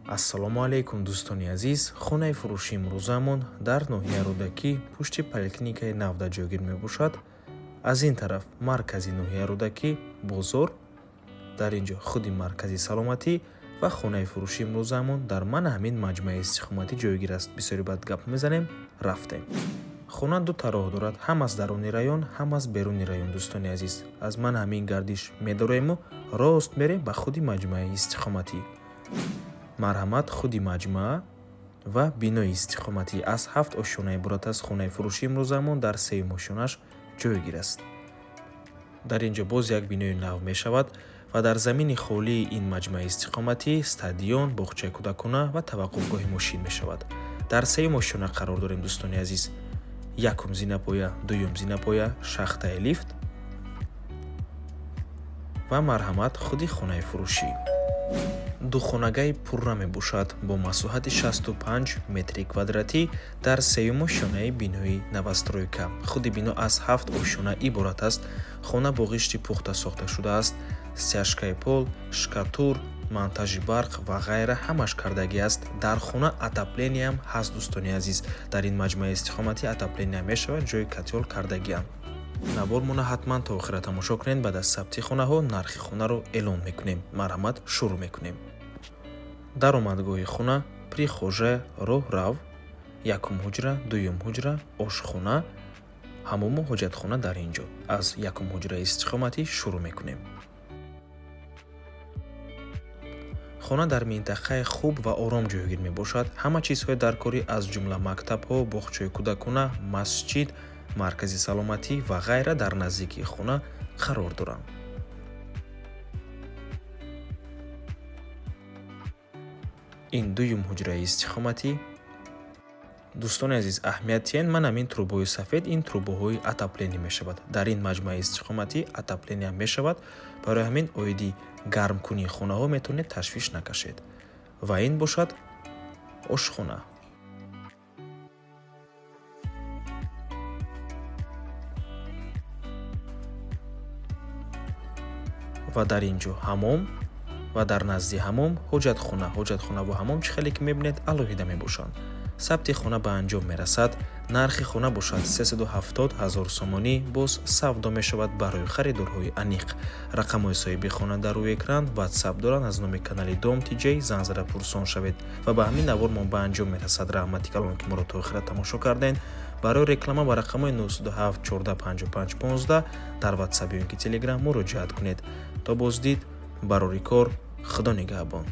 Ассалому алайкум, дӯстони азиз. Хонаи фурӯши имрӯзаамон дар ноҳияи Рӯдакӣ, пушти поликлиникаи Навда ҷойгир мебошад. Аз ин тараф маркази ноҳияи Рӯдакӣ, бозор, дар ин ҷо худи маркази саломатӣ ва хонаи фурӯши имрӯзаамон дар мана ҳамин маҷмӯаи истиқоматӣ ҷойгир аст. Бисёри баъд гап мезанем, рафтем. Хона ду тароҳ дорад, ҳам аз даруни район, ҳам аз беруни район. Дӯстони азиз, аз мана ҳамин гардиш медороему рост мерем ба худи маҷмӯаи истиқоматӣ. Марҳамат, худи маҷмӯа ва бинои истиқоматӣ аз ҳафт ошёна иборат аст. Хонаи фурӯши имрӯзаамон дар сеюм ошёнаш ҷойгир аст. Дар ин ҷо боз як бинои нав мешавад ва дар замини холии ин маҷмӯаи истиқоматӣ стадион, боғчаи кӯдакона ва таваққуфгоҳи мошин мешавад. Дар сеюм ошёна қарор дорем, дӯстони азиз. Якум зинапоя, дуюм зинапоя, шахтаи лифт ва марҳамат, худи хонаи фурӯшӣ. Духонагаи пурра мебошад бо масоҳати 65 метри квадратӣ дар сеюм ошёнаи бинои новостройка. Худи бино аз ҳафт ошёна иборат аст. Хона бо ғишти пухта сохта шудааст. Стяжкаи пол, штукатур, монтажи барқ ва ғайра ҳамаш кардагӣ аст. Дар хона отоплениям ҳаст, дӯстони азиз. Дар ин маҷмӯаи истиқоматӣ отопления мешавад, ҷои котёл кардагиам. Навормона ҳатман то охира тамошо кунед. Баъд аз сабти хонаҳо нархи хонаро эълон мекунем. Марҳамат, шурӯъ мекунем. Даромадгоҳи хона, прихожая, роҳрав, якум ҳуҷра, дуюм ҳуҷра, ошхона, ҳамому ҳоҷатхона дар ин ҷо. Аз якум ҳуҷраи истиқоматӣ шурӯъ мекунем. Хона дар минтақаи хуб ва ором ҷойгир мебошад. Ҳама чизҳои даркорӣ, аз ҷумла мактабҳо, боғчаи кӯдакона, масҷид, маркази саломатӣ ва ғайра дар наздикии хона қарор доранд. Ин дуюм ҳуҷраи истиқоматӣ. Дӯстони азиз, аҳамият диҳед, ман ҳамин трубои сафед, ин трубоҳои отопление мешавад. Дар ин маҷмӯаи истиқоматӣ отопление мешавад, барои ҳамин оиди гармкунии хонаҳо метавонед ташвиш накашед. Ва ин бошад ошхона. Ва дар ин ҷо ҳамом ва дар назди ҳамом ҳоҷатхона. Ҳоҷатхона ва ҳамом, чӣ хеле ки мебинед, алоҳида мебошанд. Сабти хона ба анҷом мерасад. Нархи хона бошад 370 ҳазор сомонӣ, боз савдо мешавад барои харидорҳои аниқ. Рақамҳои соҳиби хона дар рӯи экран, Ватсап доранд. Аз номи канали Дом Тиҷей занг зада пурсон шавед. Ва ба ҳамин навормон ба анҷом мерасад. Раҳмати калон, ки моро то охира тамошо кардем. Барои реклама ба рақамҳои 97 14 55 15 дар Ватсап ё ин ки Телеграм муроҷиат кунед. То боздид, барори кор, Худо нигаҳбон.